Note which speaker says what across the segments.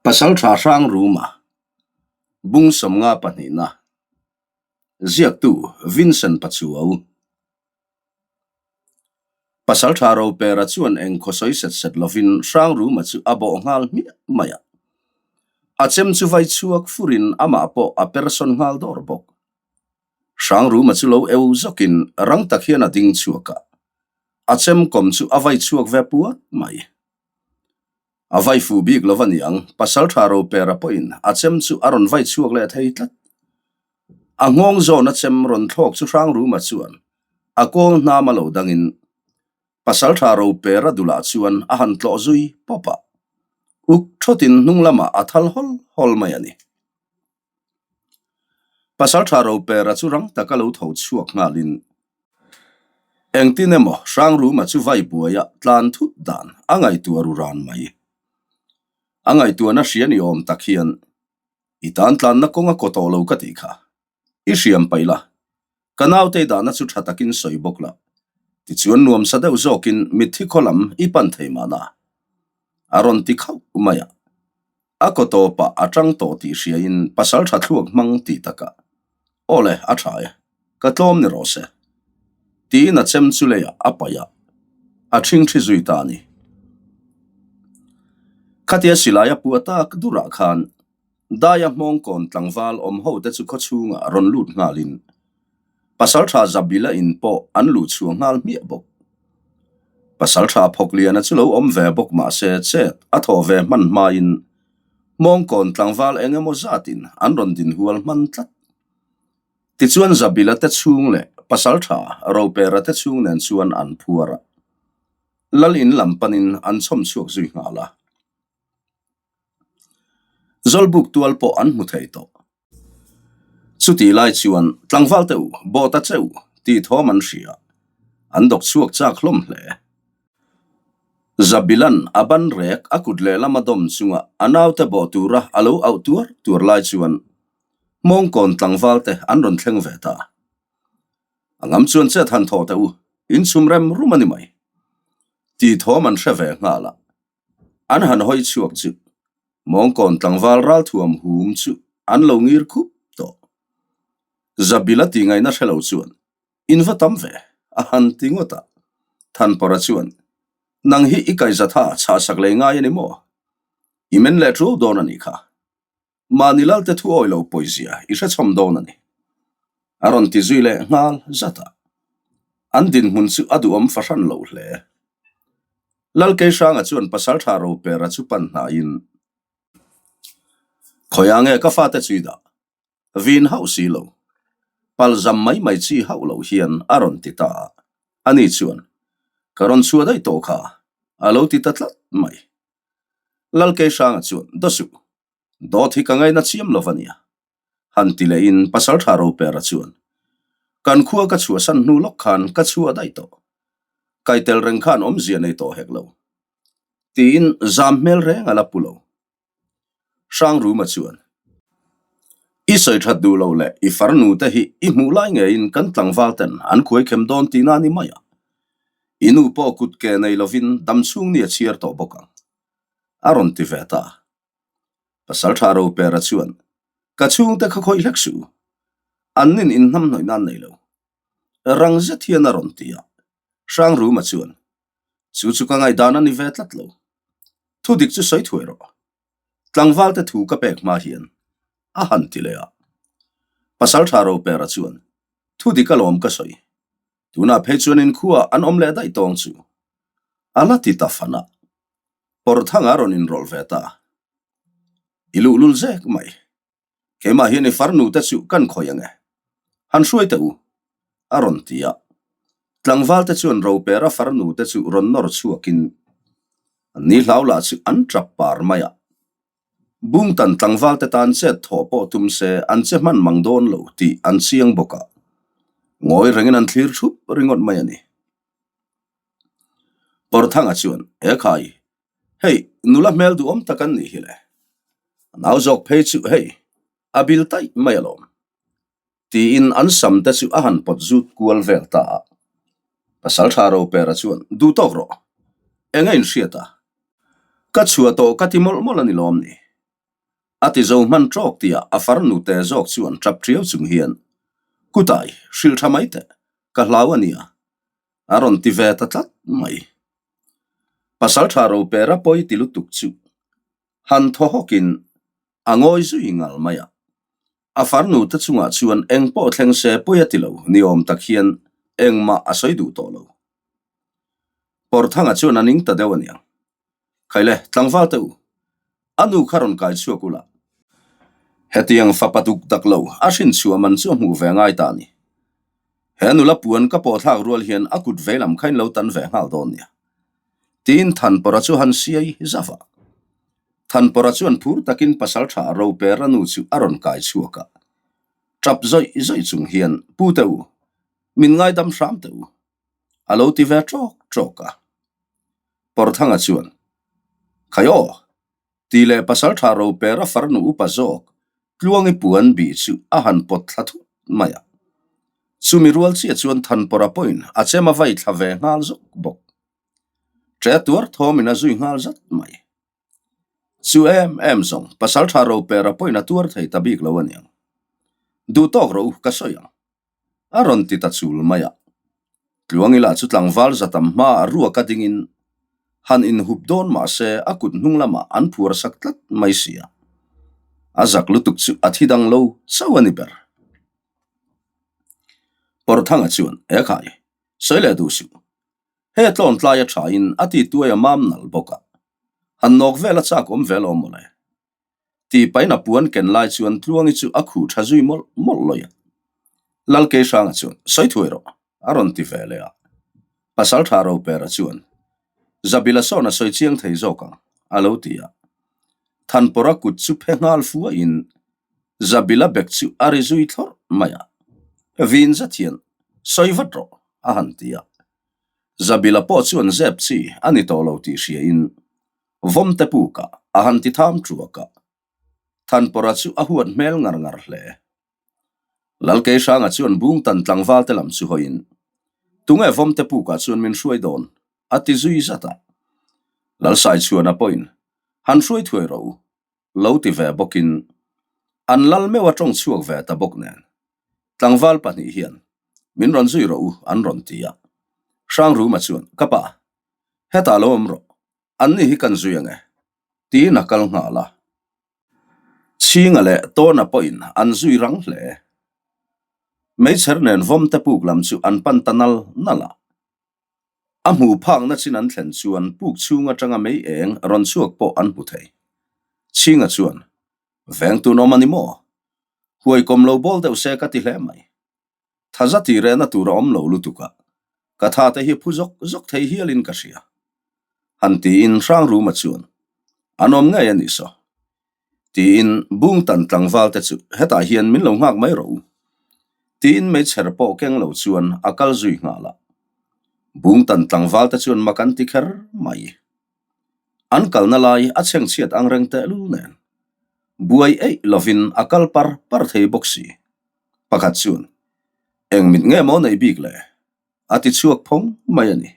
Speaker 1: Pasalṭha Hrangruma, Bung 50 pahnihna, Ziaktu Vincent Pachuau. Pasalṭha Ropera chuan eng khaw sawi set set lovin Hrangruma chu a bawh nghal hmiah mai a. A chem chu vai chhuak furin amah pawh a persawn nghal dawr bawk. Hrangruma chu lo eu zawkin rang tak hian a ding chhuak a, a chem kawm chu a vai chhuak ve puat mai. A vai fuh bik lo a niang, Pasalṭha Ropera pawhin a chem chu a rawn vai chhuak leh thei tlat. A nghawng zawna chem rawn thlawk chu Hrangruma chuan a kawl hnam a lo dangin Pasalṭha Ropera dulah chuan a han tlawh zui pawp a, uk thawtin hnung lamah a thal hawl hawl mai a ni. Pasalṭha Ropera chu rang taka lo tho chhuak nghalin engtin emaw Hrangruma chu vai buaia tlan thut dan a ngaihtuah ru ran mai. A ngaihtuahna hria ni awm tak hian i tan tlanna kawng a kaw tawh lo ka tih kha. I hriam paih la, ka nautei dahna chu tha takin sawi bawk la, tichuan nuamsa deuh zawkin mitthi khaw lam i pan thei mahna. A rawn ti khauh mai a. A kaw tawpah a tang tawh tih hriain pasal tha thluak hmang tih takah, Aw le, a tha e, ka tlawm ni rawh se. Tiin a chem chu leiah a paih a, a ṭhingṭhi zui ta a ni. Khatia silai a puah tak durah khan Daia hmawngkawn tlangval awm ho te chu khaw chhungah rawn lut nghalin Pasalṭha Zabila in pawh an luh chhuah nghal hmiah bawk. Pasalṭha Phawkliana chu lo awm ve bawk mahse chet a thawh ve hman hmain hmawngkawn tlangval eng emaw zatin an rawn din hual hman tlat. Tichuan Zabila te chhung leh Pasalṭha Ropera te chhung nen chuan an phuar a, Lal in lam panin an chhawm chhuak zui nghal a. Zawlbuk tual pawh an hmu thei tawh. Chutih lai chuan tlangval te u, bawta che u tih thawm an hria. An dawk chhuak chak hlawm hle. Zabilan a ban rek a kut lehlam a dawm chunga a naute bawh tura a lo auh tuar tuar lai chuan Hmawngkawn tlangval te an rawn thleng ve ta. A ngam chuan chet han thaw teh u, in chhum rem rum a ni mai tih thawm an hre ve nghal a. An han hawi chhuak chu Mawngkawn tlangval ralthuam hum chu an lo ngir khup tawh. Zabila tih ngaihna hre lo chuan, In va tam ve, a han ti ngawt a. Thanpawra chuan, Nang hi i kaihzatha chhahsak lei ngai a ni maw? I men leh ṭuau dawn a nih kha. Mahni lalte thu awi lo pawizia i hrechhawm dawn a ni. A rawn ti zui leh nghal zat a. An dinhmun chu a duhawm fahran lo hle. Lalkeihranga chuan Pasaltha Ropera chu pan hnaiin, Khawiah nge ka fate chu i dah? Vin hauh si lo. Palzam mai mai chi hauh lo hian a rawn ti ta a. Ani chuan, Ka rawn chhuah daih tawh kha, a lo ti ta tlat mai. Lalkeihranga chuan, Dawsuh, dawt hi ka ngaina chiam lo va nia. Han ti lehin Pasaltha Ropera chuan, Kan khua ka chhuahsan hnu lawk khan ka chhuah daih tawh. Kaitel reng khan awmzia nei tawh hek lo. Tiin zam hmel reng a la pu lo. Hrangruma chuan, I sawi that duh lo leh i farnu te hi i hmuh lai ngeiin kan tlangval ten an khuai khem dawn tihna a ni mai a. I nu pawh kut ke nei lovin dam chhung ni a chhiar tawh bawk ang. A rawn ti ve ta. Pasaltha Ropera chuan, Ka chhungte kha khawih hlek suh u. An nin inhnamhnawih nan nei lo. Rang zet hian a rawn ti a. Hrangruma chuan, Chu chu ka ngaihdan a ni ve tlat lo. Thu dik chu sawi thuai rawh. Tlangvalte thu ka pek hma hian a han ti leh a. Pasaltha Ropera chuan, Thu dik alawm ka sawi. Tunah phei chuan inkhua an awm leh daih tawng chu. A la ti ta fan a. Pawrthanga a rawn inrawlh ve ta. I luhlul zek mai. Keimah hian i farnu te chu kan khawih ang e. Han hruai teh u, a rawn ti a. Tlangval te chuan Ropera farnu te chu rawn nawr chhuakin an ni hlau lah chu an tap par mai a. Bungtan tlangval te tan chet thawh pawh tum se an che hman mang dawn lo tih an chiang bawk a. Ngawi rengin an thlir thup ringawt mai a ni. Pawrthanga chuan, Ekhai, Hei, nula hmel duhawm tak an nih hi le. A nau zawk phei chu hei, a bil taih mai alawm. Tiin an sam te chu a han pawt zut kual vel ta a. Pasaltha Ropera chuan, Duh tawk rawh. Eng a inhriat a? Ka chhuah tawh ka ti mawlh mawlh a ni lawm ni? A ti zo hman ṭawk tihah a farnu te zawk chuan ṭap ṭiau chung hian, Kutai, hrilh ṭha mai teh, ka hlau a nia, a rawn ti ve ta tlat mai. Pasalṭha Ropera pawi ti lutuk chu han thaw hawkin a ngawi zui ngal mai a. A farnu te chungah chuan eng pawh thleng se pawi a ti lo ni awm tak hian engmah a sawi duh tawh lo. Pawrthanga chuan a ning ta deuh a niang. Khaile, tlangval teh u. A nu kha rawn kai chhuak ula. Hetiang fapa duk dak lo a hrin chhuah man chu a hmuh ve ngai ta a ni. He nula puan ka pawh thlak rual hian a kut veilam kha in lo tan ve nghal dawn nia. Tiin Thanpawrha chu han siai zauh a. Thanpawrha chuan phur takin pasaltha Ropera nu chu a rawn kai chhuak a. Tap zawih zawih chung hian, Pu teh u, min ngaidam hram teh u. A lo ti ve ṭawk ṭawk a. Pawrthanga chuan, Khai aw! Tih leh pasalṭha Ropera farnu upa zawk Tluangi puan bih chu a han pawt thla thut mai a. Chumi rual chiah chuan Thanpawrha pawhin a chem a vai thla ve nghal zawk bawk. Ṭe tuar thawmin a zui nghal zat mai. Chu em em zawng pasalṭha Ropera pawhin a tuar thei ta bik lo aniang. Duh tawk rawh u ka sawi ang. A rawn ti ta chul mai a. Tluangila chu tlangval zatam hmaah ruak a dingin han inhup dawn mah se a kut hnung lamah an phuar sak tlat mai si a. A zak lutuk chu a thi dang lo chauh a ni ber. Pawrthanga chuan, Ekhai, sawi leh duh suh. He tlawn tlai a thain a ti tuai a mam nalh bawk a. Han nawk vel a chak awm vel awm mawle. Tih pahin a puan ken lai chuan Tluangi chu a khuh tha zui mawlh mawlh lawih a. Lalkeihranga chuan, Sawi thuai rawh, a rawn ti ve leh a. Pasaltha Ropera chuan, Zabila sawn a sawi chiang thei zawk ang, a lo ti a. Thanpawrha kut chu phe nghal fuahin Zabila bek chu a ri zui thlawrh mai a. Vin zet hian, Sawi vat rawh, a han ti a. Zabila pawh chuan zep chi a ni tawh lo tih hriain Vawmte pukah a han ti tham ṭuak a, Thanpawrha chu a huat hmel ngar ngar hle. Lalkeihranga chuan Bungtan tlangval te lam chu hawiin, Tunge Vawmte pukah chuan min hruai dawn? a ti zui zat a. Lalsaichhuana pawhin, Han hruai thuai rawh u, lo ti ve bawkin an lal meuh a tawng chhuak ve ta bawk nen, tlangval pahnih hian, Min rawn zui rawh u, an rawn ti a. Hrangruma chuan, Ka pa, hetah lo awm rawh, Anni hi kan zui ang e, tiin a kal nghal a. Chhinga leh Tawna pawhin an zui rang hle. Meichher nen vawmte puk lam chu an pan ta nal nal a. A hmuh phakna chin an thlen chuan puk chhung atanga mei eng rawn chhuak pawh an hmu thei. Chhinga chuan, Veng tun awm a ni maw? Huai kawm lo bawl deuh se ka ti hle mai. Tha za tih rehna tur a awm lo lutuk a, ka tha te hi phu zawk zawk thei hialin ka hria. Han tiin Hrangruma chuan, An awm ngei a nih saw. Tiin Bungtan tlangval te chu hetah hian min lo nghak mai rawh u. Tiin meichher pawh keng lo chuan a kal zui nghal a. Bungtan tlangval te chuan mak an ti kher mai. An kalna lai a chhengchhiat ang reng tehlul nen buai eih lovin a kal par par thei bawk si. Pakhat chuan, Eng mit nge maw neih bik le? a ti chhuak phawng mai a ni.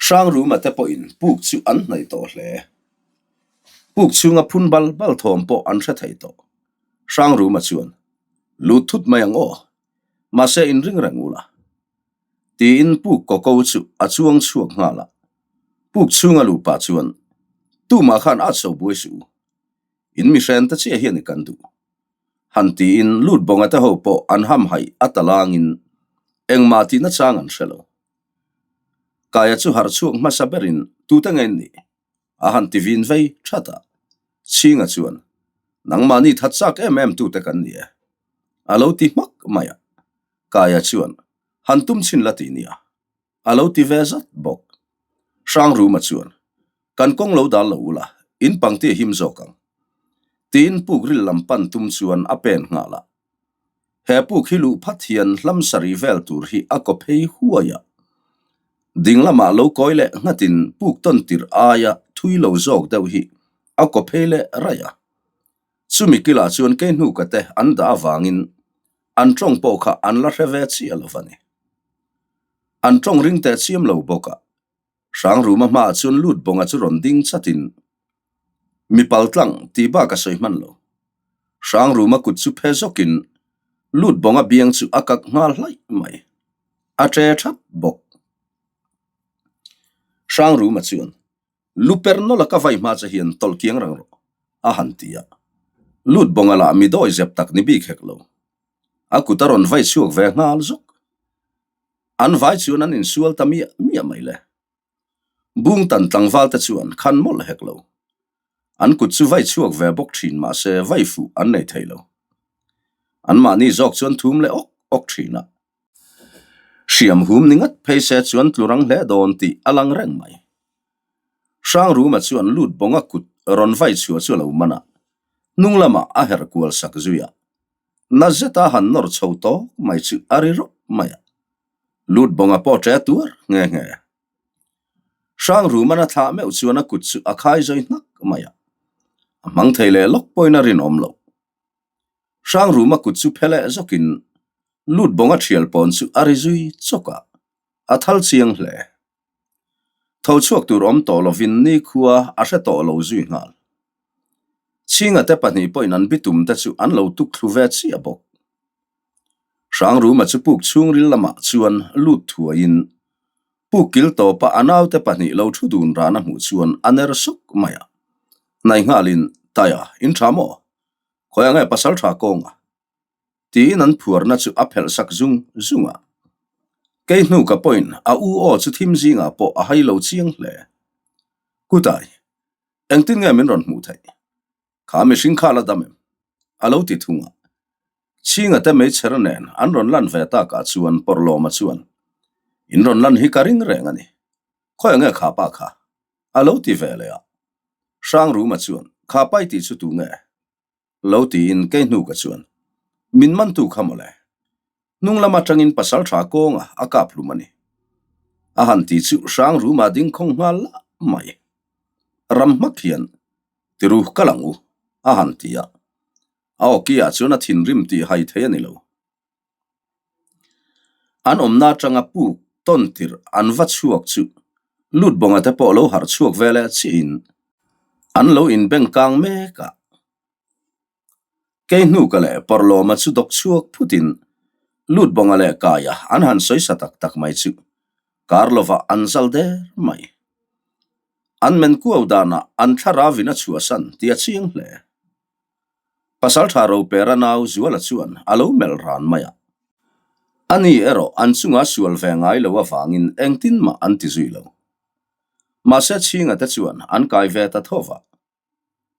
Speaker 1: Hrangruma te pawhin puk chu an hnaih tawh hle. Puk chhunga phun bal bal thawm pawh an hre thei tawh. Hrangruma chuan, Lut thut mai ang aw, mahse inring reng ula. Tiin puk koko chu a chuang chhuak nghal a. Puk chhunga luh pah chuan, Tumah khan a chho buai suh u. In mi hren ta chiah hian i kan duh. Han tiin lut bawnga te ho pawh an hamhaih a talangin engmah tihna chang an hre lo. Kaia chu harh chhuak hmasa berin tute nge in nih? A han ti vin vei that a. Chhinga chuan, Nangmahni that chak em em tute kan ni e. A lo ti hmak mai a. Kaia chuan, Han tum chhin la ti nia. A lo ti ve zat bawk. Hrangruma chuan, Kan kawng lo dal lo ula, in pangti a him zawk ang. Tiin puk ril lam pan tum chuan a pen nghal a. He puk hi luh phat hian hlam sarih vel tur hi a kaw phei huai a. Ding lamah lo kawi leh nghatin puk tawn tirh aia thui lo zawk deuh hi a kaw phei leh raih a. Chumi kilah chuan keihnuka te an dah avangin an tawng pawh kha an la hre ve chiah lo va ni. An tawng ring teh chiam lo bawk a, Hrangruma hmaah chuan lut bawnga chu rawn ding chatin. Mi paltlang tih bak a sawi hman lo. Hrangruma kut chu phe zawkin lut bawnga biang chu a kak nghal hlaih mai. A ṭe ṭhap bawk. Hrangruma chuan, Lu per nawlh a ka vai hma che hian tawlh kiang rang rawh, a han ti a. Lut bawnga lah mi dawi zep tak ni bik hek lo. A kut a rawn vai chhuak ve nghal zawk. An vai chuan an insual ta miah miah mai le. Bungtan tlangval te chuan khan mawlh hek lo. An kut chu vai chhuak ve bawk thin mahse vai fuh an nei thei lo. Anmahni zawk chuan thum leh awk awk thin a. Hriam hum ni ngat phei se chuan tlu rang hle dawn tih a lang reng mai. Hrangruma chuan lut bawnga kut rawn vai chhuah chu a lo man a, hnung lamah a herh kual sak zui a. Na zeta han nawr chho tawk mai chu a ri rawp mai a. Lut bawnga pawh ṭe tuar nghe nghe. Hrangruman a thlah meuh chuan a kut chu a khai zawi hnak mai a, a hmang thei leh lawk pawhin a rinawm loh. Hrangruma kut chu phe leh zawkin lut bawnga ṭhial pawn chu a ri zui chawk a, a thal chiang hle. Tho chhuak tur awm tawh lovin nikhua a hre tawh lo zui nghal. Chhinga te pahnih pawhin an bitum te chu an lo tuk thlu ve chiah bawk. Hrangruma chu puk chhungril lamah chuan lut thuaiin puk kil tawpa a naute pahnih lo thu dun ran a hmuh chuan a ner suk mai a. Hnai nghalin, Taia, in tha maw? Khawi ang e pasal tha kawnga? Tiin an phuarna chu a phelh sak zung zung a. Kei hnu ka pawhin a u aw chu thim zingah pawh a hai lo chiang hle. Kutai, engtin nge min rawn hmuh theih? Kha mihring kha la dam em? A lo ti thung a. Chhinga te meichher nen an rawn lan ve takah chuan Pawrhlawma chuan, In rawn lan hi ka ring reng a ni. Khawi ang nge kha pa kha? A lo ti ve leh a. Hrangruma chuan, Kha pai tih chu tu nge? Lo tiin kei hnuka chuan, Min mantu kha mawle. Hnung lam atangin pasal tha kawnga a kap hlum a ni. A han ti chu Hrangruma ding khawng nghal lah mai. Ram hmak hian, Tiru ka lang u, a han ti a. A awkiah chuan a thinrim tih hai thei a ni lo. An awmna atanga puk tawn tirh an va chhuak chu Lutbawnga te pawh lo harh chhuak ve leh chiahin an lo inbeng kang mek a. Keihnuka leh Pawrhlawma chu dawk chhuak phutin Lutbawnga leh Kaia an han sawi sa tak tak mai chu kar lovah an zal der mai. An men kuau danah an thlarauin a chhuahsan tih a chiang hle. Pasalṭha Ropera nau Zuala chuan a lo melh ran mai a. Ani erawh an chunga sual ve ngai lo avangin engtin mah an ti zui lo. Mahse Chhinga te chuan an kai ve ta tho va.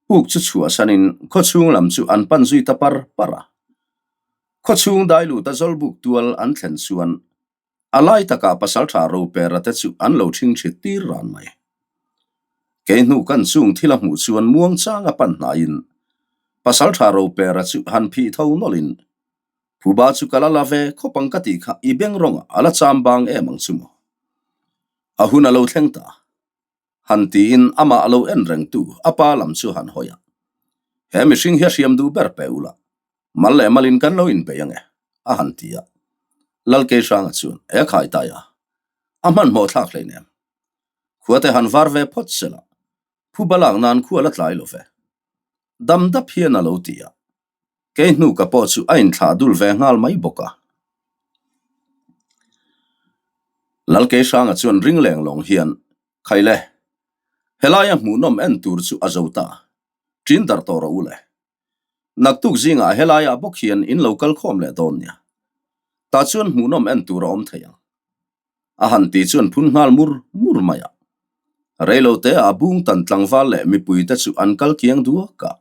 Speaker 1: Puk chu chhuahsanin khawchhung lam chu an pan zui ta par par a. Khawchhung dailuta Zawlbuk tual an thlen chuan A lai takah pasalṭha Ropera te chu an lo ṭhingṭhit tir ran mai. Kei hnu kan chung thil a hmuh chuan muangchang a pan hnaiin pasalṭha Ropera chu han phih tho nawlhin, Phuba chu ka la la ve khawp ang ka tih kha i beng rawngah a la cham bang em ang chu maw? A hun a lo thleng ta. Han tiin amah a lo en rengtu a pa lam chu han hawi a. He mihring hi a hriam duh ber pe ula, Mal leh malin kan lo inbei ange, a han ti a. Lalkeihranga chuan, E khai tai a, a hmanhmawh thlak hleinem. Khuate han var ve phawt sela, phuba lak nan khu a la tlai lo ve. Dam dap hian a lo ti a. Kei hnuka pawh chu a inthlah dul ve nghal mai bawk a. Lalkeihranga chuan ring leng lawng hian, Khaile, helaia hmuhnawm en tur chu a zo ta. Ṭin darh tawh rawh u le. Naktuk zingah helaiah bawk hian in lo kal khawm leh dawn nia. Tah chuan hmuhnawm en tur a awm thei ang. A han ti chuan phun nghal mur mur mai a. Reilote ah Bungtan tlangval leh mipuite chu an kal kiang duak a.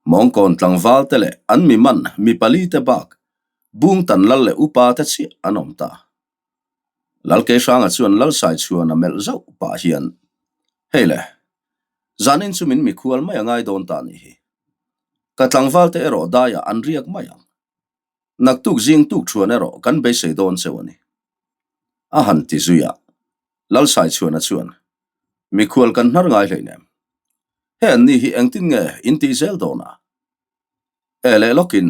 Speaker 1: Mawngkawn tlangval te leh an mi man mi pali te bak Bungtan lal leh upa te chiah an awm ta. Lalkeihranga chuan Lalsaichhuana melh zauh pah hian, Hei le, zanin chu min mikhual mai a ngai dawn ta nih hi. Ka tlangval te erawh daiah an riak mai ang. Naktuk zing tuk thuan erawh kan beisei dawn cheu a ni. A han ti zui a, Lalsaichhuana chuan, Mikhual kan hnar ngai hleinem. Hei an ni hi engtin nge in tih zel dawn a? E leh lawkin,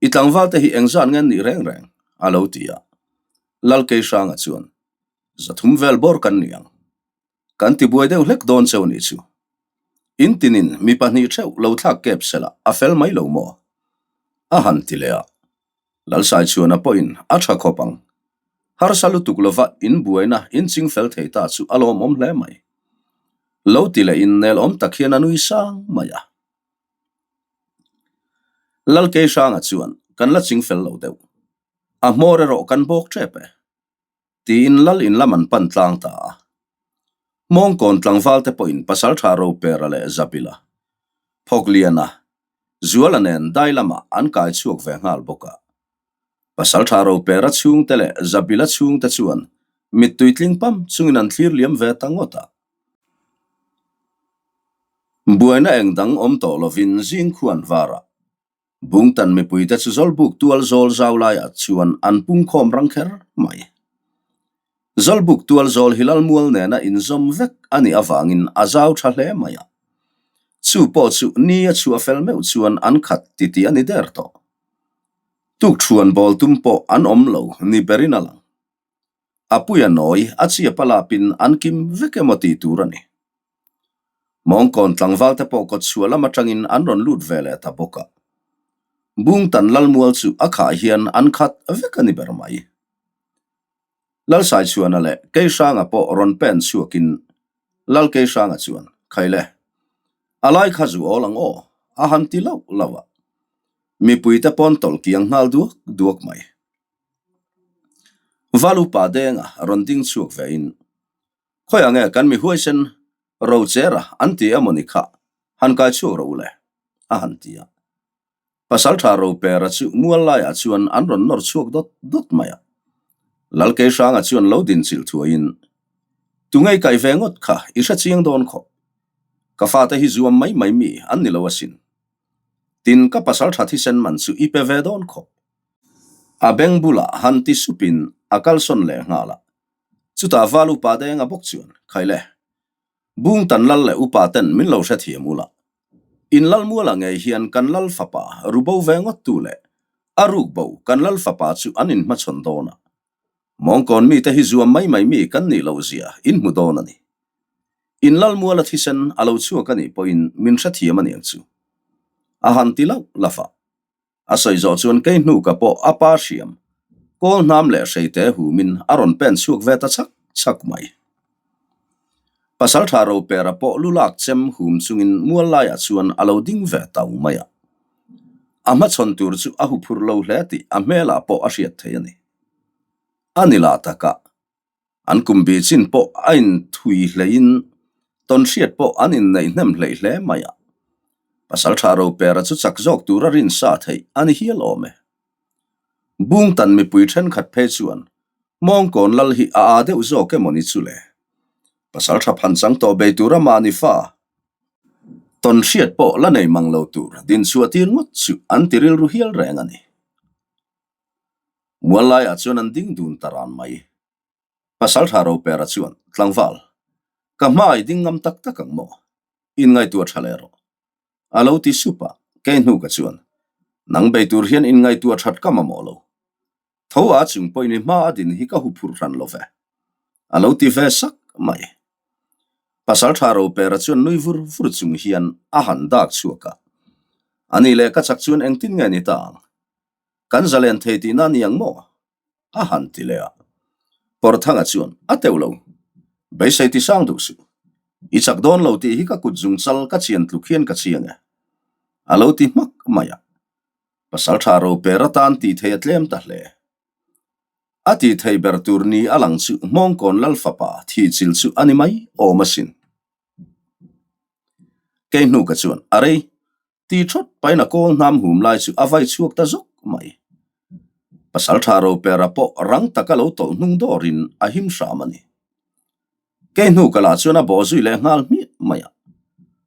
Speaker 1: I tlangval te hi engzat nge an nih reng reng? a lo ti a. Lalkeihranga chuan, Zathum vel bawr kan ni ang. Kan tibuai deuh hlek dawn cheu nih chu. In tinin mi pahnih theuh lo thlak kep sela a fel mai lo maw? A han ti leh a. Lalsaichhuana pawhin a tha khawp ang. Harsa lutuk lova in buaina in ching fel thei ta chu a lawmawm hle mai. Lo ti leh in nelawm tak hian a nui sang mai a. Lalkeihranga chuan kan la ching fel lo deuh. A hmawr erawh kan bawk tep e. Tiin lal in lam an pan tlang ta a. Hmawngkawn tlangval te pawhin Pasaltha Ropera leh Zabila, Phawkliana, Zuala nen dai lamah an kai chhuak ve nghal bawk a. Pasaltha Ropera chhungte leh Zabila chhungte chuan mittui tling pam chungin an thlir liam ve ta ngawt a. Buaina eng dang awm tawh lovin zing khuan varah Bungtan mipuite chu Zawlbuk tual zawl zau laiah chuan an pungkhawm rang kher mai. Zawlbuk tual zawl hi Lalmual nena inzawm vek a nih avangin a zau tha hle mai a. Chu pawh chu ni a chhuah fel meuh chuan an khat titi a ni der tawh. Tukṭhuan bawl tum pawh an awm lo ni berin a lang. A puia nawi a chiap a lapin an kim vek emaw tih tur a ni. Mawngkawn tlangval te pawh kawtchhuah lam atangin an rawn lut ve leh ta bawk a. Bungtan Lalmual chu a khah hian an khat vek a ni ber mai. Lalsaichhuana leh Keihranga pawh rawn pen chhuakin Lalkeihranga chuan, Khaile, a lai kha zu awl ang aw, a han ti lauh lauh a. Mipuite pawn tawlh kiang nghal duak duak mai. Val upa denga rawn ding chhuak ve in, Khawiah nge kan mi huaisen Rochera an ti emawni kha han kai chhuak rawh u le? a han ti a. Pasaltha Ropera chu mual laiah chuan an rawn nawr chhuak dawt dawt mai a. Lalkeihranga chuan lo din chilh thuaiin, Tungei kaih ve ngawt kha i hre chiang dawn khawp. Ka fate hi zuam mai mai mi an ni lo asin. Tin, ka pasaltha thisen man chu i pe ve dawn khawp. A beng bulah han ti supin a kalsawn leh nghal a. Chutah val upa denga bawk chuan, Khaile, bung tan lal leh upa ten min lo hrethiam ula. In lal mualah ngei hian kan lal fapa rubo ve ngawt tu leh a ruk bo kan lal fapa chu an inhmachhawn dawn a. Mawngkawn mite hi zuam mai mai mi kan nih loh zia in hmu dawn a ni. In lal muala thisen a lo chhuak a nih pawhin min hrethiam a niang chu. A han ti lauh lauh a. A sawi zawh chuan kei hnuka pawh a pa hriam, kawl hnam leh hreite humin a rawn pen chhuak ve ta chak chak mai. Pasaltha Ropera pawh lu lak chem hum chungin mual laiah chuan a lo ding ve tau mai a. A hmachhawn tur chu a huphurh lo hle tih a hmelah pawh a hriat theih a ni. A ni lah takah An kum bih chin pawh a inthui hleiin tawnhriat pawh an inneih hnem hleih hle mai a. Pasaltha Ropera chu chak zawk tura rinsa theih a ni hial awm e. Bungtan mipui thenkhat phei chuan Hmawngkawn lal hi a aa deuh zawk emaw ni chu le? Pasaltha phanchang tawh bei tura mahni fa tawnhriat pawh la nei mang lo tur dinchhuah tir ngawt chu an ti rilru hial reng a ni. Mual laiah chuan an ding dun ta ran mai. Pasaltha Ropera chuan, Tlangval, ka hma i ding ngam tak tak ang maw? Inngaihtuah tha leh rawh. A lo ti sup a, kei hnuka chuan, Nang bei tur hian inngaihtuah that ka mamawh lo. Tho a chung pawhin i hma a din hi ka huphurh hran lo ve. A lo ti ve sak mai. Pasaltha Ropera chuan nui vur vur chung hian a han dak chhuak a. Ani leh ka chak chuan engtin nge ni ta ang? Kan zalen thei tihna a ni ang maw? A han ti leh a. Pawrthanga chuan, A teuh lo. Beisei ti sang duh suh. I chak dawn lo tih hi ka kut zung chal ka chian tluk hian ka chiang e. A lo ti hmak mai a. Pasaltha Roper atan tih thei a tlem ta hle. A tih thei ber tur ni a lang chu Hmawngkawn Lalfapa thihchil chu a ni mai awm asin. Kei hnuka chuan, A rei, Ti thawt pain a kawl hnam hum lai chu a vai chhuak ta zawk mai. Pasaltha Ropera pawh rang taka lo tawlh hnung dawrin a him hram a ni. Kei hnu ka lah chuan a bawh zui leh nghal hmiah mai a.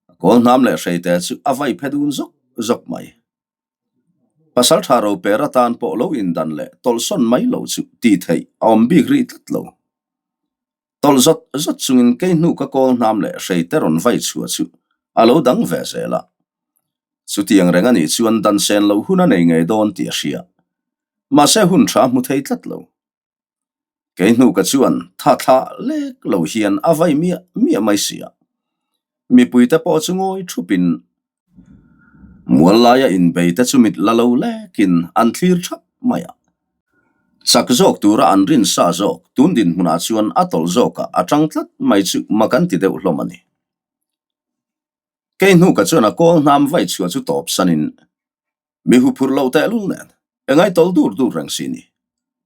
Speaker 1: A kawl hnam leh hreite chu a vai phe dun zawk zawk mai. Pasaltha Ropera tan pawh lo indan leh tawlhsawn mai lo chu tih theih a awm bik rih tlat lo. Tawlh zawt zawt chungin kei hnu ka kawl hnam leh hreite rawn vai chhuah chu a lo dang ve zel a. Chutiang reng a nih chuan dan sen loh hun a nei ngei dawn tih a hria. Mahse hun tha hmu thei tlat lo. Kei hnu ka chuan tha thlah lek lo hian a vai miah miah mai si a. Mipuite pawh chu ngawi thupin mual laia inbeite chu mit la lo lekin an thlir thap mai a. Chak zawk tura an rin sa zawk tun dinhmunah chuan a tawlh zawkah a tang tlat mai chu mak an ti deuh hlawm a ni. Kei hnuka chuan a kawl hnam vai chhuah chu tawp sanin Mi huphurh loh tehlul nen engai tawlh dur dur reng si ni.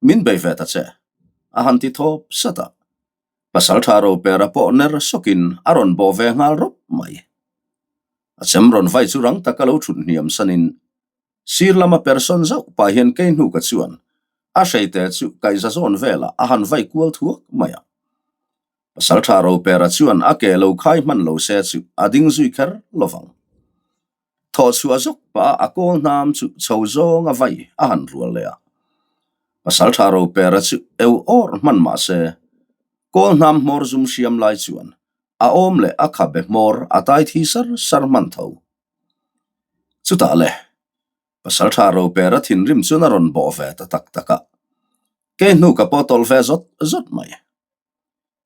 Speaker 1: Min bei ve ta che. A han ti thawp sat a. Pasaltha Ropera pawh ner sawkin a rawn bawh ve nghal rawp mai. A chem rawn vai chu rang taka lo thut hniam sanin sir lama person zauh pah hian kei hnuka chuan a hreite chu kaihza zawn velah a han vai kual thuak mai a. Pasaltha Ropera chuan a ke lo khai hman lo se chu a ding zui kher lovang. Thawh chhuah zawk pah a kawl hnam chu chho zawng a vai a han rual leh a. Pasaltha Ropera chu eu awr hman mah se, kawl hnam hmawr zum hriam lai chuan a awm leh a khabe hmawr a tai thi sar sar hman tho. Chutah le, Pasaltha Ropera thinrim chuan a rawn bawh ve ta tak tak a, kei hnu ka pawh tawlh ve zawt zawt mai.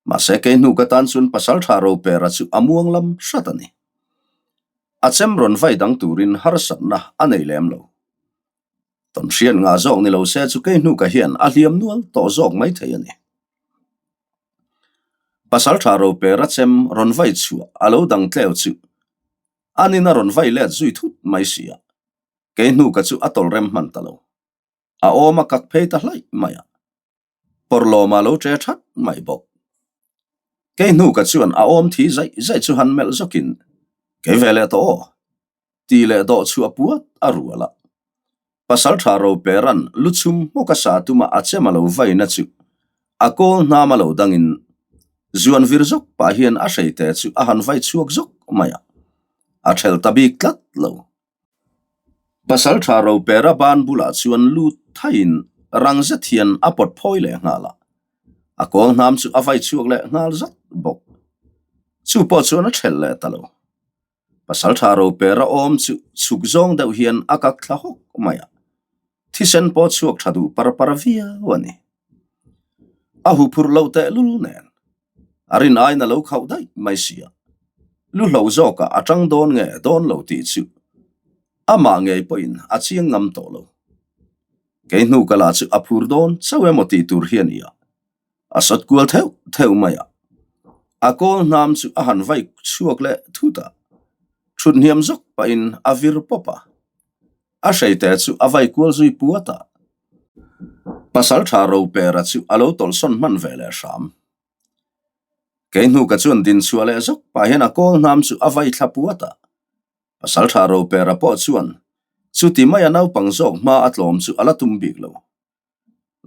Speaker 1: Mahse kei hnu ka tan chuan Pasaltha Ropera chu a muang lam hrat a ni. A chem rawn vai dang turin harsatna a nei lem lo. Tawnhriat ngah zawk ni lo se chu kei hnu ka hian a hliam nual tawh zawk mai thei a ni. Pasaltha Ropera chem rawn vai chhuah a lo dang tleu chu anin a rawn vai let zui thut mai si a, kei hnu ka chu a tawlh rem hman ta lo. A awm a kak phei ta hlaih mai a. Pawrhlawma lo ṭe ṭhat mai bawk. Kei hnuka chuan a awm thi zaih zaih chu han melh zawkin, Kei ve leh tawh aw, tih leh dawh chhuah puat a rual a. Pasalṭha Ropera'n lu chhum hmawk a sa tuma a chem a lo vaina chu a kawl hnam a lo dangin zuan vir zawk pah hian a hreite chu a han vai chhuak zawk mai a, a ṭhelh ta bik tlat lo. Pasalṭha Ropera ban bulah chuan lut thaiin rang zet hian a pawt phawi leh nghal a, a kawl hnam chu a vai chhuak leh nghal zat bawk. Chu pawh chuan a ṭhelh leh ta lo. Pasalṭha Ropera awm chu chhuk zawng deuh hian a kak thla hawk mai a, thisen pawh chhuak ṭha duh par par viau a ni. A huphurh loh tehlul nen A rin aiin a lo khauh daih mai si a, lu hlo zawkah a tang dawn nge dawn lo tih chu amah ngei pawhin a chiang ngam tawh lo. Kei hnu ka la chu a phur dawn chauh emaw tih tur hi a ni a, a sawt kual theuh theuh mai a, a kawl hnam chu a han vai chhuak leh thut a, thut hniam zawk pahin a vir pawp a. A hreite chu a vai kual zui puat a, Pasalṭha Ropera chu a lo tawlhsawn hman ve leh hram. Kei hnuka chuan din chhuah leh zawk pah hian a kawl hnam chu a vai thla puat a, Pasalṭha Ropera pawh chuan chuti maia naupang zawk hma a tlawm chu a la tum bik lo.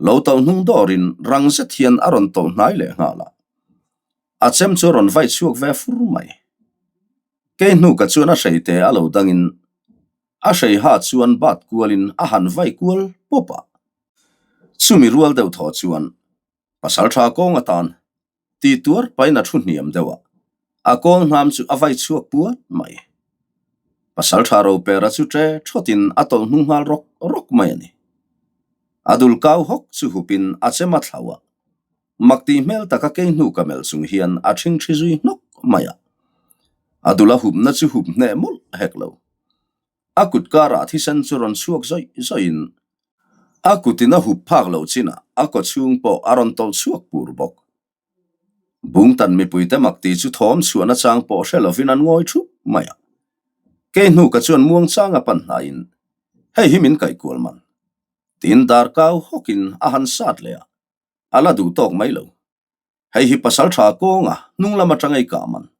Speaker 1: Lo tawlh hnung dawrin rang zet hian a rawn tawlh hnai leh nghal a, a chem chu a rawn vai chhuak ve fur mai. Kei hnuka chuan a hreite a lo dangin A hrei ha chuan bat kualin a han vai kual pawp a. Chumi rual deuh thaw chuan Pasaltha kawng atan ti tuar pain a thu hniam deuh a, a kawl hnam chu a vai chhuak puat mai. Pasaltha Ropera chu ṭe ṭhawtin a tawlh hnung nghal rawk rawk mai a ni. A dul kau hawk chu hupin a chem a thlau a, mak tih hmel taka kei hnu ka melh chung hian a ṭhingṭhi zui hnawk mai a. A dul a hupna chu hup hneh mawlh hek lo. A kut karah thisen chu rawn chhuak zawih zawihin a kutin a hup phak loh chinah a kaw chhung pawh a rawn tawlh chhuak pur bawk. Bungtan mipuite mak tih chu thawm chhuahna chang pawh hre lovin an ngawi thup mai a. Kei hnuka chuan muangchang a pan hnaiin, Hei hi min kaih kual man. Tiin dar kau hawkin a han sat leh a, a la duh tawk mai lo. Hei hi pasal tha kawnga hnung lam atanga i kah man.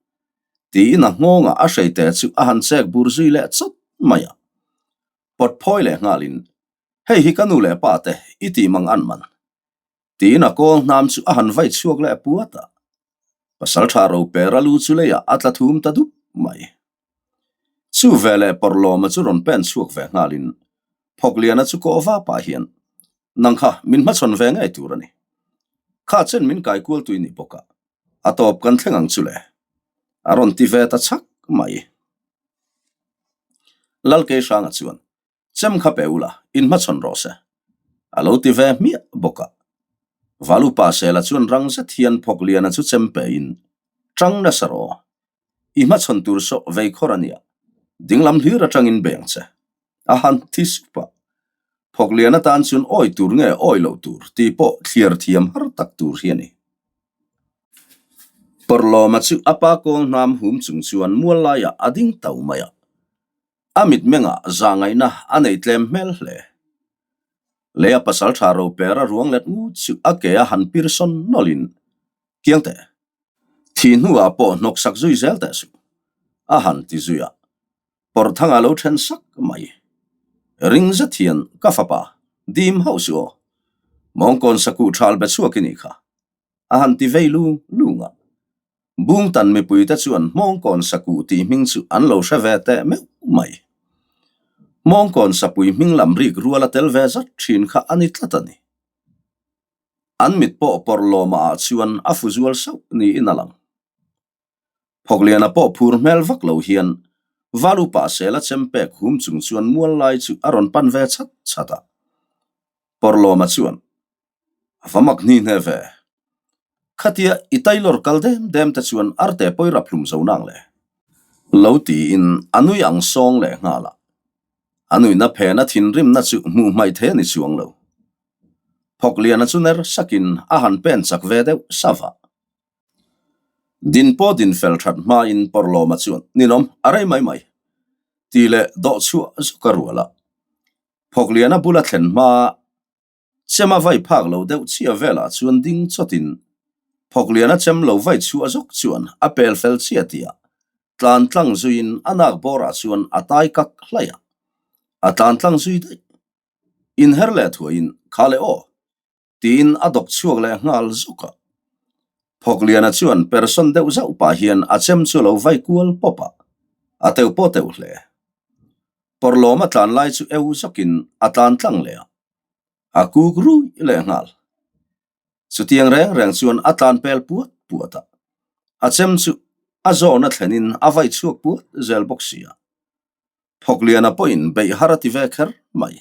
Speaker 1: Tiin a nghawnga a hreite chu a han chek bur zui leh chawt mai a. Pawt phawi leh nghalin, Hei hi ka nu leh pa te i tih mang an man. Tiin a kawl hnam chu a han vai chhuak leh puat a. Pasal tha Ropera lu chu leiah a tla thum ta dup mai. Chu veleh Pawrhlawma chu rawn pen chhuak ve nghalin Phawkliana chu kawh va pah hian, Nang kha min hmachhawn ve ngei tur a ni. Kha chen min kai kual tui ni bawk a, a tawp kan thleng ang chu le. A rawn ti ve ta chhak mai. Lalkeihranga chuan, Chem kha pe ula, in hmachhawn rawh se. A lo ti ve hmiah bawk a. Valupa Sela chuan rang zet hian Phawkliana chu chem pein, Tang nasa rawh. I hmachhawn tur saw vei khawr a nia, dinglam hlir atangin bei ang che. A han thi sup a. Phawklian atan chuan awi tur nge awi loh tur tih pawh thliar thiam har tak tur hi a ni. Pawrhlawma chu a pa kawl hnam hum chung chuan mual laiah a ding tau mai a. A mitmengah zahngaihna a nei tlem hmel hle. Lei a pasal tha ro per a ruang let ngut chu a ke a han pir sawn nawlhin, Kiang teh, thih hnuah pawh hnawksak zui zel teh suh, a han ti zui a. Pawrhthang a lo then sak mai. Ring zet hian ka fapa, dim hauh suh aw. Mawngkawn sakuh thal be chhuak i nih kha. A han ti vei lung lung a. Bungtan mipuite chuan Hmawngkawn sakuh tih hming chu an lo hre ve teh meuh mai. Hmawngkawn sapui hming lam rik rual a tel ve zat thin kha a ni tlat a ni. An mit pawh pawrh lawmah ah chuan a fu zual sauh niin a lang. Phawkliana pawh phur hmel vak lo hian Valu pah sela chem pek hum chung chuan mual lai chu a rawn pan ve chat chat a. Pawrhlawma chuan, A va mak hni hne ve. Khatia i tailor kal dem dem te chuan arte pawi rap hlum zo nang le. Lo tiin a nui ang sawng leh nghal a. A nuihna phena thinrimna chu hmuh hmaih thei a ni chuang lo. Phawkliana chu ner sakin a han pen chak ve deuh sava. Din pawh din fel that hmain Pawrhlawma chuan, Ninawm, a rei mai mai, tih leh dawh chhuah zuk a rual a. Phawkliana bula thlen hma chem a vai phak lo deuh chiah velah chuan ding chawtin Phawkliana chem lo vai chhuah zawk chuan a pel fel chiah tih ah tlan tlang zuiin a nak bawrah chuan a tai kak hlaih a, a tlan tlang zui daih. Inher leh thuaiin, Kha le aw! Tiin a dawk chhuak leh nghal zuk a. Phawkliana chuan person deuh zauh pah hian a chem chu lo vai kual pawp a, a teuh pawh teuh hle. Pawrhlawm a tlan lai chu eu zawkin a tlan tlang leh a, a kuk rui leh nghal. Chutiang reng reng chuan a tlan pel puat puat a, a chem chu a zawhna thlenin a vai chhuak puat zel bawk si a. Phawkliana pawhin beih har a ti ve kher mai.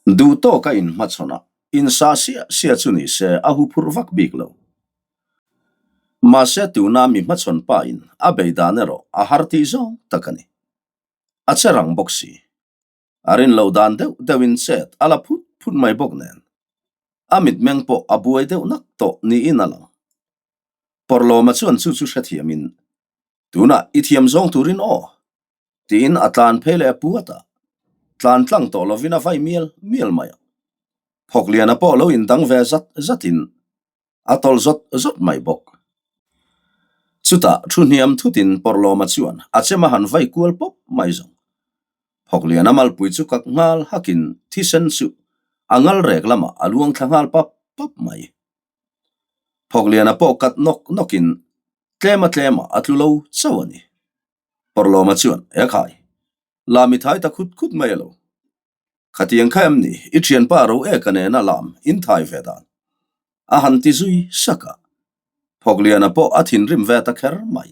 Speaker 1: Duh tawk a inhmachhawn a, insa siah siah chu ni se a huphurh vak bik lo. Mahse tuna mi hmachhawn pa in a bei dan erawh a har tih zawng tak a ni. A che rang bawk si. A rin loh dan deuh deuh in chet a la phut phut mai bawk nen. A mitmeng pawh a buai deuh nak tawh niin a lang. Pawrhlawma chuan chu chu hrethiam in, Tunah i thiam zawng turin aw! Tiin a tlan phei leh puat a, tlan tlang tawh lovin a vai mial mial mai a. Phawkliana pawh lo indang ve zat zatin a tawlh zawt zawt mai bawk. Chutah thu hniam thutin Pawrhlawma chuan a chem a han vai kual pawp mai zawng. Phawkliana malpui chu kak nghal hakin thisen chu a ngal rek lamah a luang thla nghal pap pap mai. Phawkliana pawh kat nawk nawkin tlema tlemah a tlu lo chauh a ni. Pawrhlawma chuan, E khai, lam i thai ta khut khut mai alo. Khatiang kha em ni, i thianpa ro eka nena lam in thai ve dan. A han ti zui sak a. Phawkliana pawh a thinrim ve ta kher mai.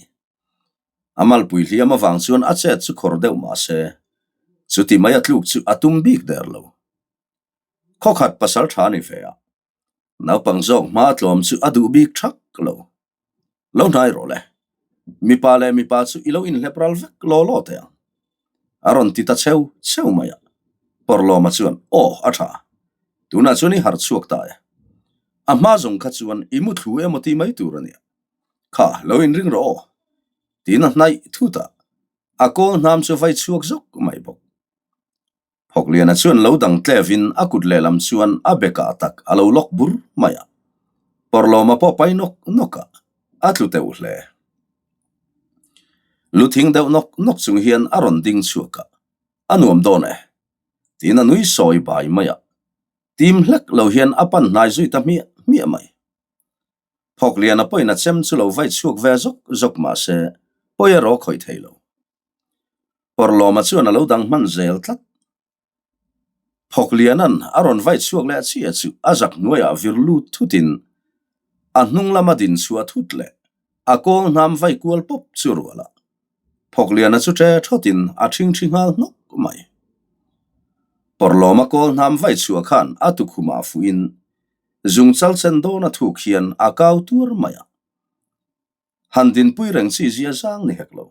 Speaker 1: A malpui hliam avang chuan a chet chu khawr deuh mah se, chuti mai a tluk chu a tum bik der lo. Khawkhat pasal tha ni ve a, Naupang zawk hma tlawm chu a duh bik thak lo. Lo hnai rawh le. Mipa leh mipa chu i lo inhlep ral vek law law teh ang. A rawn ti ta cheu cheu mai a. Pawrhlawma chuan, Aw, a tha. Tunah chuan i harh chhuak ta e. A hma zawng kha chuan i mu thlu emaw tih mai tur a nia. Kha, lo inring rawh aw. Tiin a hnaih thut a. A kawl hnam chu vai chhuak zawk mai bawk. Phawkliana chuan lo dang tlevin a kut lehlam chuan a bekah tak a lo lawk bur mai a. Pawrhlawma pawh pai nawk nawk a, a tlu teuh hle. Lu thing deuh nawk nawk chung hian a rawn ding chhuak a, A nuam dawn e, tiin a nui sawi bai mai a. Tim hlek lo hian a pan hnai zui ta hmiah hmiah mai. Phawkliana pawhin a chem chu lo vai chhuak ve zawk zawk mah se pawi erawh khawih thei lo. Pawrhlawma chuan a lo dang hman zel tlat. Phawkliana'n a rawn vai chhuak leh chiah chu a zak hnuaiah vir lut thutin a hnung lama din chhuah thut leh a kawl hnam vai kual pawp chu rual a. Phawkliana chu ṭe ṭhawtin a ṭhingṭhi nghal hnawk mai. Pawrhlawma kawl hnam vai chhuah khan a tukhumah fuhin zungchal chen dawn a thuk hian a kau tuar mai a. Han dinpui reng chi zia zang ni hek lo.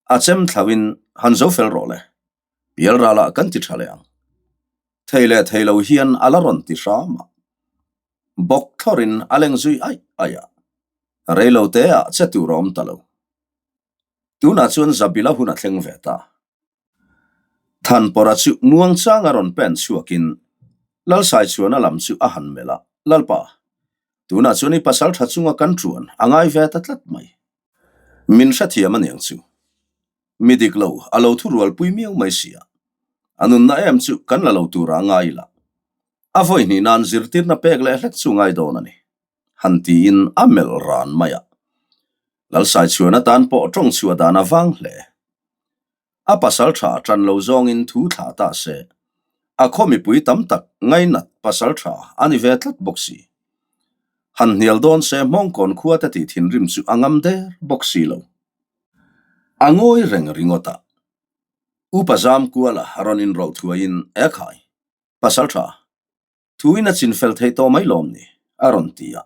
Speaker 1: A chem thlauhin han zo fel rawh le. Pial ralah kan ti tha leh ang. Thei leh thei lo hian a la rawn ti hram a. Bawk thlawrin a leng zui aih aih a. Rei lo te ah che tur a awm ta lo. Tunah chuan Zabila hun a thleng ve ta. Thanpawrha chu muangchanga rawn pen chhuakin Lalsaichhuana lam chu a han melh a, Lalpa, tunah chuan i pasal tha chunga kan ṭuan a ngai ve ta tlat mai. Min hrethiam aniang chu. Mi dik lo a lo thurualpui miau mai sia. A nunna em chu kan la lo tura ngai ila. A vawi hnih nan zirtirna pek leh hlek chu ngai dawn a ni. Han tiin a melh ran mai a. Lalsaichhuan atan pawh tawng chhuah dan a vang hle. A pasal tha tan lo zawngin thu thlah ta se, a khaw mipui tam tak ngainat pasal tha a ni ve tlat bawk si. Han hnial dawn se Hmawngkawn khua te tih thinrim chu a ngam der bawk si lo. A ngawi reng ringawt a. Upa Zamkuala rawn inrawlh thuaiin, Ekhai, pasal tha, Thuin a chin fel theih tawh mai lawm ni? a rawn ti a.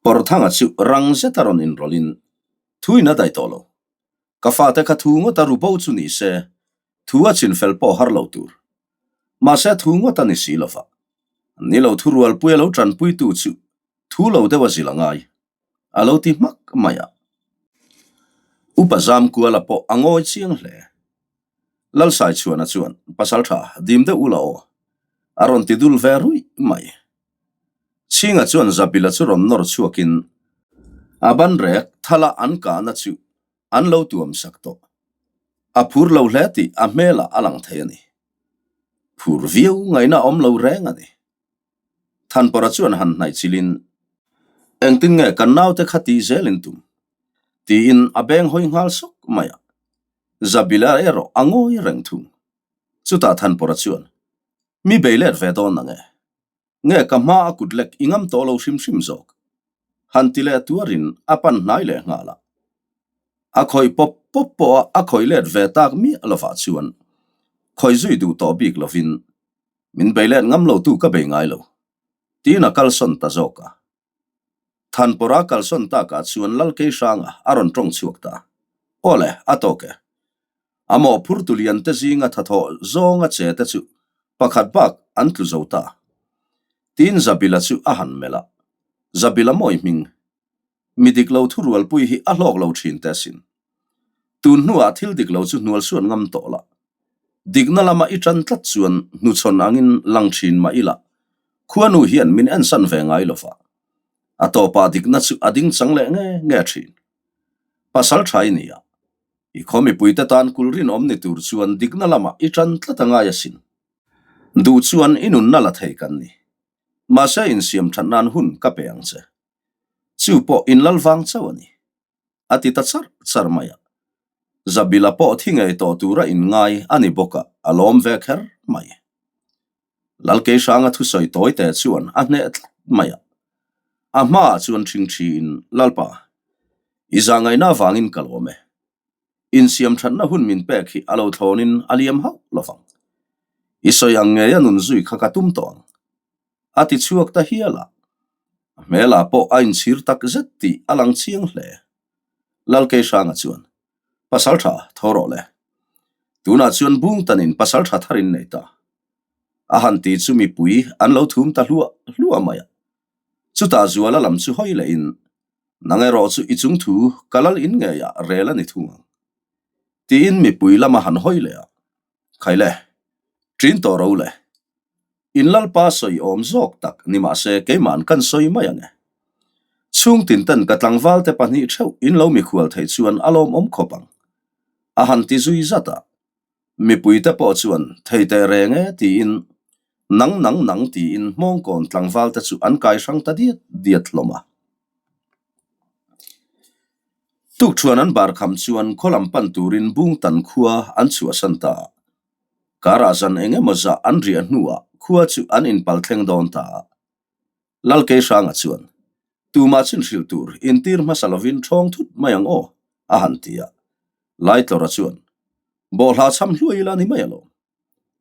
Speaker 1: Pawrthanga chu rang zet a rawn inrawlhin, Thuin a daih tawh lo. Ka fate kha thu ngawt a ru bo chu ni se, thu a chin fel pawh har lo tur. Mahse thu ngawt a ni si lo va. Ni lo thu rualpui a lo tanpuitu chu thu lo deuh a zil a ngai. A lo ti hmak mai a. Upa Zamkuala pawh a ngawi chiang hle. Lalsaichhuana chuan, Pasalṭha, dim deuh ula aw, a rawn ti dul ve ruih mai. Chhinga chuan Zabila chu rawn nawr chhuakin a banrek thala an kahna chu an lo tuam sak tawh. A phur lo hle tih a hmelah a lang thei a ni. Phur viau ngaihna awm lo reng a ni. Thanpawrha chuan han hnaih chilhin, Engtin nge kan naute kha tih zelin tum? tiin a beng hawi nghal sawk mai a. Zabila erawh a ngawi reng thung. Chutah Thanpawrha chuan, Mi bei let ve dawn ang e. Nge ka hma a kut lek i ngam tawh lo hrim hrim zawk. Han ti leh tuarin a pan hnai leh nghal a. A khawih pawp pawp pawh a a khawih let ve tak miah lovah chuan khawih zui duh tawh bik lovin min bei let ngam lo tu ka bei ngai lo tiin a kalsawn ta zawk a. Thanpawrha kalsawn takah chuan Lalkeihranga a rawn tawng chhuak ta. Aw le, a tawk e. A mawhphurtu lian te zinga thathawh zawnga che te chu pakhat bak an tlu zo ta. Tiin Zabila chu a han melh a. Zabila mawi hming. Mi dik lo thurualpui hi a hlawk lo thin te asin. Tun hnuah thil dik lo chu hnual suan ngam tawh la. Dikna lama i tan tlat chuan hnuchhawn angin lang thin mah ila, khuanu hian min ensan ve ngai lo va. A tawpah dikna chu a ding chang leh nge nge thin. Pasal tha i ni a, i khaw mipuite tan kul rinawm ni tur chuan dikna lamah i tan tlat a ngai asin. Duh chuan i nunna la thei kan ni. Mahse insiam that nan hun ka pe ang che. Chu pawh inlal vang chauh a ni. A ti ta char char mai a. Zabila pawh thi ngei tawh tura inngai a ni bawk a, a lawm ve kher mai. Lalkeihranga thusawi tawi te chuan a hneh tlat mai a. A hmaah chuan ṭhingṭhiin, Lalpa, i zahngaihna avangin ka lawm e. Insiam ṭhatna hun min pek hi a lo thlawnin a liam hauh lovang. I sawi ang ngeia nun zui kha ka tum tawh ang. A ti chhuak ta hial a, a hmelah pawh a inchhir tak zet tih a lang chiang hle. Lalkeihranga chuan, Pasal tha, tho rawh le. Tunah chuan bung tanin pasal tha thar in nei ta. A han ti chu mipui an lo thum ta hluah hluah mai a. Chutah Zuala lam chu hawi lehin, Nang erawh chu i chung thu ka lal in ngeiah rel a ni thung ang. Tiin mipui lama han hawi leh a, Khaile, ṭin tawh ro le. In Lalpa sawi awm zawk tak ni mahse keima'n kan sawi mai ang e. Chhung tin ten ka tlangval te pahnih theuh in lo mikhual theih chuan a lawmawm khawp ang. A han ti zui zat a. Mipui te pawh chuan thei teh reng e tiin nang nang nang tiin hmawngkawn tlangval te chu an kai hrang ta diat diat hlawm a. Tukṭhuan an bar kham chuan khaw lam pan turin Bungtan khua an chhuahsan ta a. Karah zan eng emaw zah an riah hnuah khua chu an inpal thleng dawn ta a. Lalkeihranga chuan, Tumah chin hrilh tur intir hmasa lovin ṭhawng thut mai ang aw, a han ti a. Laitlawra chuan, Bawhhla chham hluai ila ni mai alawm.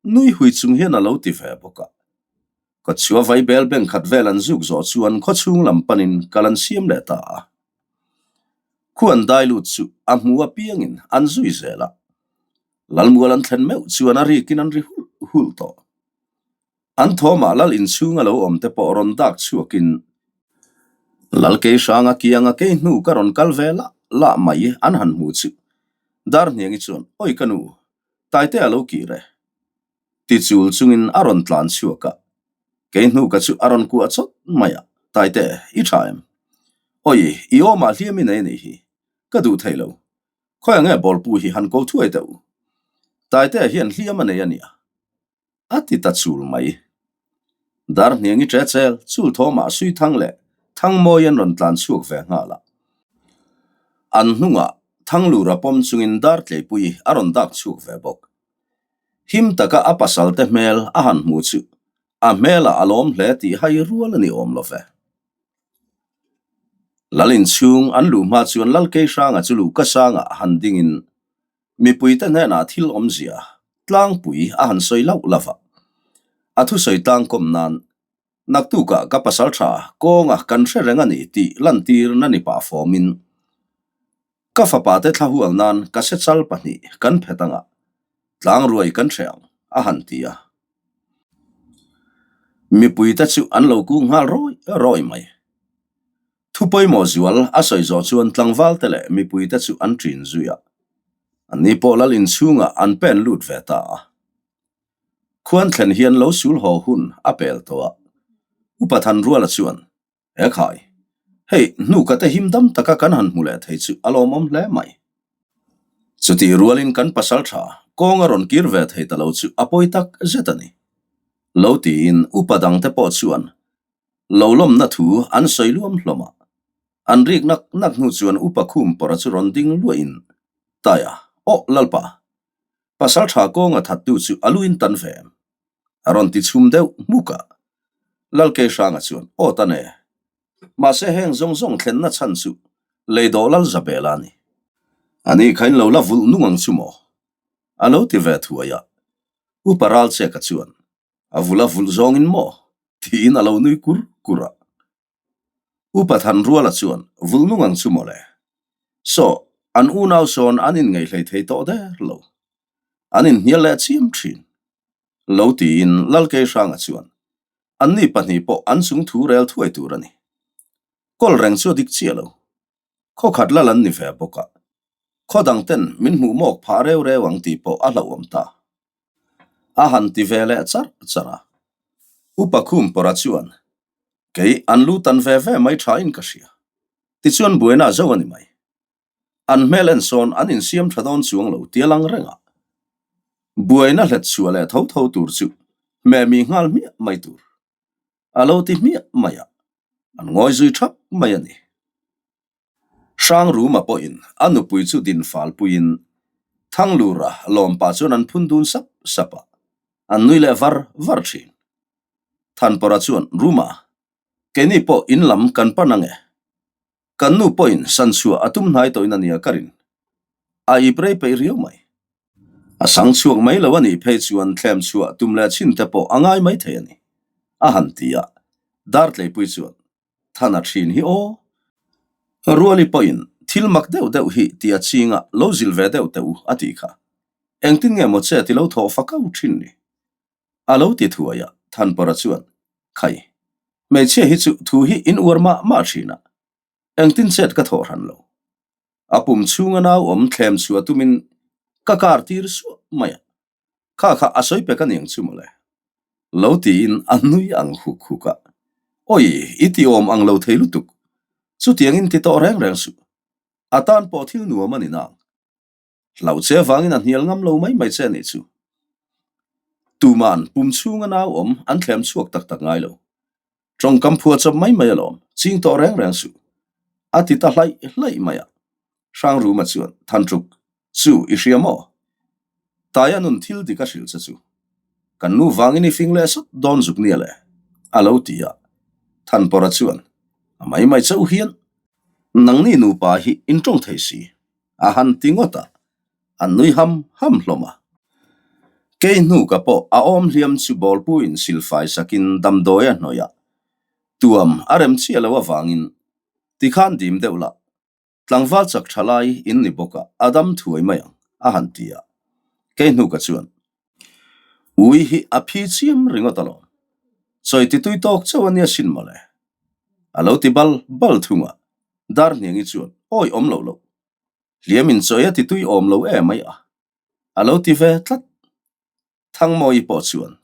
Speaker 1: Nui hui chung hian a lo ti ve bawk a. Kawtchhuah vaibel beng khat vel an zuk zawh chuan khawchhung lam panin kal an siam leh ta a. Khu an dai lut chu a hmu apiangin an zui zel a. Lalmual an thlen meuh chuan a rikin an ri hulh hulh tawh. An thawmah lal inchhung a lo awm te pawh rawn dak chhuakin Lal Keihranga kianga kei hnu ka rawn kal ve lah lah mai an han hmu chu Darhniangi chuan Awi ka nu, Taite a lo kir e. Ti chul chungin a rawn tlan chhuak a, kei hnu ka chu a rawn kuah chawt mai a, Taite, i tha em? Awi, i awmah hliam i nei a nih hi, ka duh thei lo. Khawi ang nge bawlpu hi han ko thuai teh u. Taite hian hliam a nei a nia. A ti ta chul mai. Darhniangi ṭe chel chul thawmah Suithang leh Thangmawi an rawn tlan chhuak ve nghal a. An hnungah Thanglura pawm chungin Dartleipui a rawn dak chhuak ve bawk. Him taka a pasalte hmel a han hmu chu a hmelah a lawm hle tih hai rual a ni awm lo ve. Lal inchhung an luh hma chuan Lal Keihranga chu luhka sangah han dingin Mipuite hnenah thil awmzia tlangpui a han sawi lauh lauh a, a thusawi tlangkawm nan naktukah ka pasal tha kawnga kan hre reng a ni tih lantirna ni pah fawmin ka fapate thlahual nan ka sechal pahnih kan phet anga tlangruai kan hre ang a han ti a. Mipuite chu an lo kung nghal rawi rawi mai. Thu pawimawh zual a sawi zawh chuan tlangvalte leh mipuite chu an ṭin zui a, anni pawh lal inchhungah an pen lut ve ta a. Khuan thlen hian lo sul haw hun a pel tawh a, Upa Thanruala chuan, He khai, hei hnuka te him dam taka kan han hmu leh thei chu a lawmawm hle mai. Chutih rualin kan pasal ṭha kawng a rawn kir ve thei ta lo chu a pawi tak zet a ni. Lo tiin upa dangte pawh chuan Lo lawmna thu an sawi luam hlawm a, an rik nak nak hnu chuan Upa Khum pawra chu rawn ding luahin, Taia, aw Lalpa, pasal tha kawnga thattu chu a luin tan ve em? A rawn ti chhum deuh hmuk a. Lal Keihranga chuan, Aw tan e, mahse heng zawng zawng thlenna chhan chu Leidawh Lal Zabela a ni. Ani kha in lo la vulh nung ang chu maw? A lo ti ve thuai a. Upa Ralcheka chuan, A vul a vulh zawngin maw? tiin a lo nui kur kur a. Upa Thanruala chuan vulh nung ang chu mawle. Saw, an unau sawn an inngeih hlei thei tawh der lo. An inhnial leh chiam thin. Lo tiin Lalkeihranga chuan anni pahnih pawh an chung thu rel thuai tur a ni. Kawl reng chu a dik chiah lo. Khaw khat lal an ni ve bawk a, khaw dang ten min hmuh mawk phah reu reu ang tih pawh a hlauhawm ta. A han ti ve leh charh charh a. Upa Khumpawra chuan, Kei an lu tan ve ve mai tha in ka hria. Tichuan buaina zo a ni mai. An hmel en sawn an insiam tha dawn chuang lo tia lang reng a. Buaina hlet chhuah leh tho tho tur chu hmehmi nghal hmiah mai tur. A lo ti hmiah mai a, an ngawi zui thap mai a ni. Hrangruma pawhin a nupui chu din fal puiin Thanglura lawmpa chuan an phun dun sap sap a, an nui leh var var thin. Thanpawra chuan, Ruma, keini pawh in lam kan pan ange. Kan nu pawhin san chhuah a tum hnai tawhin a nia ka rin. A ip rei peih riau mai. A sang chhuak mai lo a nih phei chuan thlem chhuah tum leh chhin te pawh a ngai mai thei a ni, a han ti a. Dartleipui chuan, Than a thin hi aw. Ruali pawhin thil mak deuh deuh hi ti a ching a, lo zilh ve deuh teh u, a tih kha. Engtin nge maw che ti lo thawh fakau thin ni? A lo ti thuai a, Thanpawra chuan, Khai, hmeichhia hi chu thu hi in uar mah mah thin a, engtin chet ka thawh hran lo. A pum chhunga nau awm thlem chhuah tumin ka kar tir suah mai a, kha kha a sawi pek aniang chu mawle. Lo tiin a nui ang huk huk a, Awi, i ti awm ang lo thei lutuk, chutiangin ti tawh reng reng suh. A tan pawh thil nuam a ni nang. Hlauh che avangin a hnial ngam lo mai mai che a nih chu. Tuman pum chhunga nau awm an thlem chhuak tak tak ngai lo. Tawngkam phua chawp mai mai alawm, ching tawh reng reng suh. A ti ta hlaih hlaih mai a. Hrangruma chuan, Thantruk, chu i hria maw? Taia nun thil dik a hrilh che chu. Kan nu vangin i fing leh sawt dawn zuk nia le, a lo ti a. Thanpawra chuan, A mai mai chauh hian nangni nupa hi in tawng thei si. A han ti ngawt a, an nui ham ham hlawm a. Kei hnuka pawh a awm hliam chu bawlpuiin silfai sakin damdawi a hnawih a, tuam a rem chiah lo avangin tikhan dim deuh lah. Tlangval chak tha lai in ni bawk a, a dam thuai mai ang, a han ti a. Kei hnuka chuan, Ui hi a phi chiam ringawt alawm. Chawi ti tui tawk chauh a nia sin mawle. A lo ti bal bal thung a, Darhniangi chuan, Awi awm loh loh. Hliam in chawi a ti tui awm lo em mai a. A lo ti ve tlat. Thangmawi pawh chuan,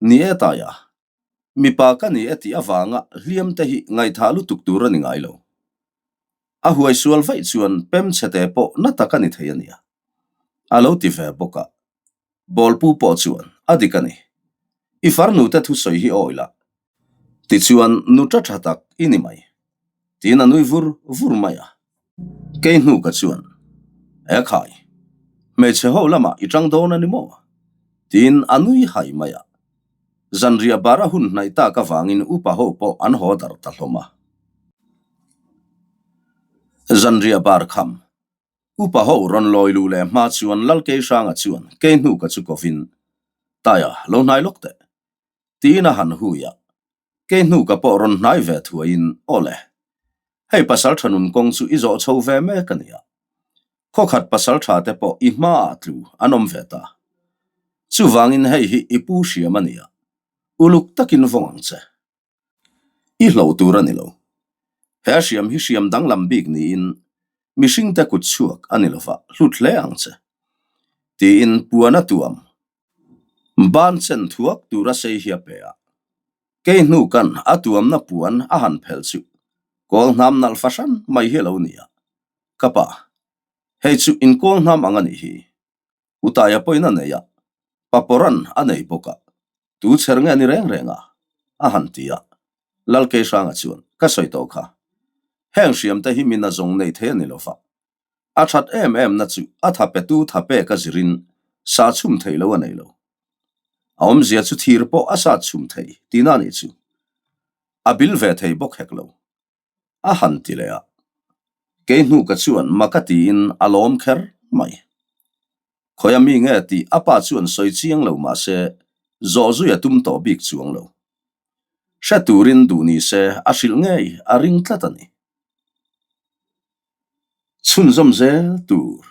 Speaker 1: Ni e Taia, mipa ka ni e tih avanga hliam te hi ngaihthah lutuk tur a ni ngai lo. A huai sual vaih chuan pem chhete pawh na tak a ni thei a nia. A lo ti ve bawk a. Bawlpu pawh chuan, A dik a ni. I farnu te thusawi hi awi la. Tichuan nuta tha tak i ni mai. Tiin a nui vur vur mai a. Kei hnu ka chuan, E khai, hmeichhe ho lamah i tang dawn a ni maw? Tiin a nui hai mai a. Zanriah bara hun hnaih tak avangin upa ho pawh an haw darh ta hlawm a. Zanriah bar kham, upa ho rawn lawi luh leh hma chuan Lalkeihranga chuan kei hnu ka chu kovin, Taia, lo hnai lawk teh. Tiin a han hui a. Kei hnu ka pawh rawn hnai ve thuaiin, Aw le, hei pasal tha nun kawng chu i zawh chho ve mek a nia. Khaw khat pasal tha te pawh i hmaah tlu an awm ve ta. Chuvangin hei hi i pu hriam a nia, uluk takin vawng ang che. I hlo tur a ni lo. He hriam hi hriam danglam bik niin mihringte kut chhuak a ni lova hlut hle ang che. Tiin puan a tuam Ban chen thuak tura sei hi a pe a, kei hnu kan a tuamna puan a han phelh chu kawl hnam nalh fahran mai hi a lo ni a, ka pa, hei chu in kawl hnam ang a nih hi, Utaia pawhin a nei a, Paporan a nei bawk a, tu chher nge a ni reng reng a? a han ti a, Lalkeihranga chuan, Ka sawi tawh kha, heng hriamte hi min a zawng nei thei a ni lo va, A that em em na chu a tha petu tha pek a zirin sa chhum thei lo a nei lo. A awmzia chu thir pawh a sat chhum thei tihna a nih chu. A bil ve thei bawk hek lo. A han ti leh a. Kei hnu ka chuan mak a tiin a lawm kher mai. Khawi a mi nge tih a pa chuan sawi chiang lo mah se zawh zui a tum tawh bik chuang lo. Hre turin duh ni se a hrilh ngei a ring tlat a ni. Chhunzawm zel tur.